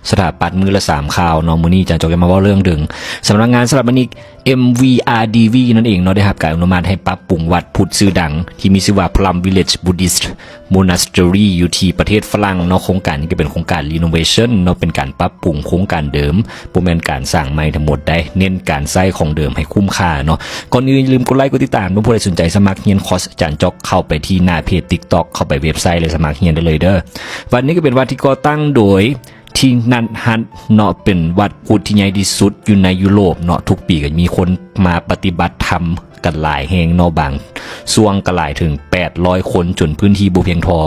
ສະຖາປັດມື້ລະສາມຂ່າວເນາະ. ມື້ນີ້ອາຈານຈອກຈະມາເວົ້າເລື່ອງເຖິງ ສຳນັກງານສະຖາປະນິກ MVRDV ນັ້ນເອງເນາະ ໄດ້ຮັບການອະນຸມັດໃຫ້ປັບປຸງວັດພຸດຊື່ດັງ ທີ່ມີຊື່ວ່າ Plum Village Buddhist Monastery ຢູ່ທີ່ປະເທດຝຣັ່ງເນາະ. ໂຄງການນີ້ກໍເປັນໂຄງການ Renovation ເນາະ, ເປັນການປັບປຸງໂຄງການເດີມ, ບໍ່ແມ່ນການສ້າງໃໝ່ທັງໝົດໃດ, ເນັ້ນການໃຊ້ຂອງເດີມໃຫ້ຄຸ້ມຄ່າເນາະ. ກ່ອນອື່ນຢ່າລືມກົດໄລກ໌ ກົດຕິດຕາມ ເພື່ອຜູ້ໃດສົນໃຈສະໝັກຮຽນຄອສອາຈານຈອກ ເຂົ້າໄປທີ່ໜ້າເພຈ TikTok ເຂົ້າໄປເວັບໄຊ ແລະ ສະໝັກຮຽນໄດ້ເລີຍເດີ. ວັດນີ້ກໍເປັນວັດທີ່ກໍ່ຕັ້ງໂດຍ ທີ່ນັດຮັດເນາະ ເປັນວັດພຸດທີ່ໃຫຍ່ທີ່ສຸດຢູ່ໃນຢູໂຣບເນາະ. ທຸກປີກໍມີຄົນມາປະຕິບັດທຳກັນຫຼາຍແຮງເນາະ, ບາງຊ່ວງກໍຫຼາຍເຖິງແປດຮ້ອຍຄົນ ຈົນພື້ນທີ່ບໍ່ພຽງພໍ.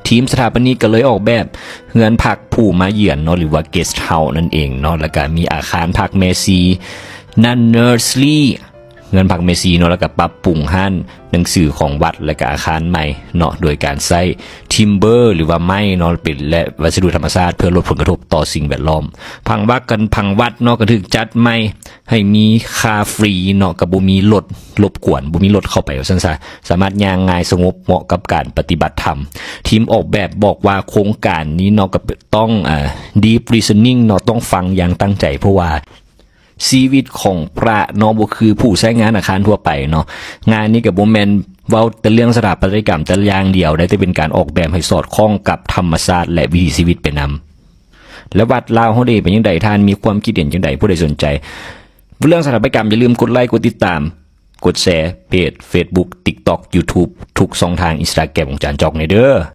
ທີມສະຖາປະນິກກໍເລີຍອອກແບບເຮືອນພັກຜູ້ມາຢຽນເນາະ ຫຼືວ່າ Guest House ນັ້ນເອງເນາະ, ແລ້ວກໍມີອາຄານພັກແມ່ຊີ Nursery ເຮືອນພັກແມ່ຊີເນາະ, ແລ້ວກໍປັບປຸງຮ້ານໜັງສືຂອງວັດ ແລ້ວກໍອາຄານໃໝ່ເນາະ ໂດຍການໃຊ້ timber ຫຼືວ່າໄມ້ເນາະ ເປັນ ແລະ ວັດສະດຸທຳມະຊາດ ເພື່ອລົດຜົນກະທົບຕໍ່ສິ່ງແວດລ້ອມ. ຜັງວັດກັນ ຜັງວັດເນາະ ກໍຖືກຈັດໃໝ່ໃຫ້ມີຄາຟຣີເນາະ, ກໍບໍ່ມີລົດລົບກວນ, ບໍ່ມີລົດເຂົ້າໄປວ່າຊັ້ນຊະ, ສາມາດຍ່າງງ່າຍສະຫງົບ ເໝາະກັບການປະຕິບັດທຳ. ທີມອອກແບບບອກວ່າໂຄງການນີ້ເນາະ ກໍຕ້ອງ ເອີ deep listening ເນາະ, ຕ້ອງຟັງຢ່າງຕັ້ງໃຈ ເພາະວ່າ ຊີວິດຂອງພຣະເນາະ ບໍ່ຄືຜູ້ໃຊ້ງານອາຄານທົ່ວໄປເນາະ. ງານນີ້ກໍບໍ່ແມ່ນເວົ້າແຕ່ເລື່ອງສະຖາປັດຕະລິກຳແຕ່ຢ່າງດຽວໄດ໋, ແຕ່ເປັນການອອກແບບໃຫ້ສອດຄ່ອງກັບທຳມະຊາດ ແລະ ວິຖີຊີວິດໄປນຳ. ແລະ ວັດລາວເຮົາເດ ເປັນຈັ່ງໃດ? ທ່ານມີຄວາມຄິດເຫັນຈັ່ງໃດ? ຜູ້ໃດສົນໃຈເລື່ອງສະຖາປັດຕະລິກຳ ຢ່າລືມກົດໄລກ໌ ກົດຕິດຕາມ ກົດແຊ ເພຈ Facebook TikTok YouTube ທຸກຊ່ອງທາງ Instagram ຂອງຈານຈອກແດ່ເດີ.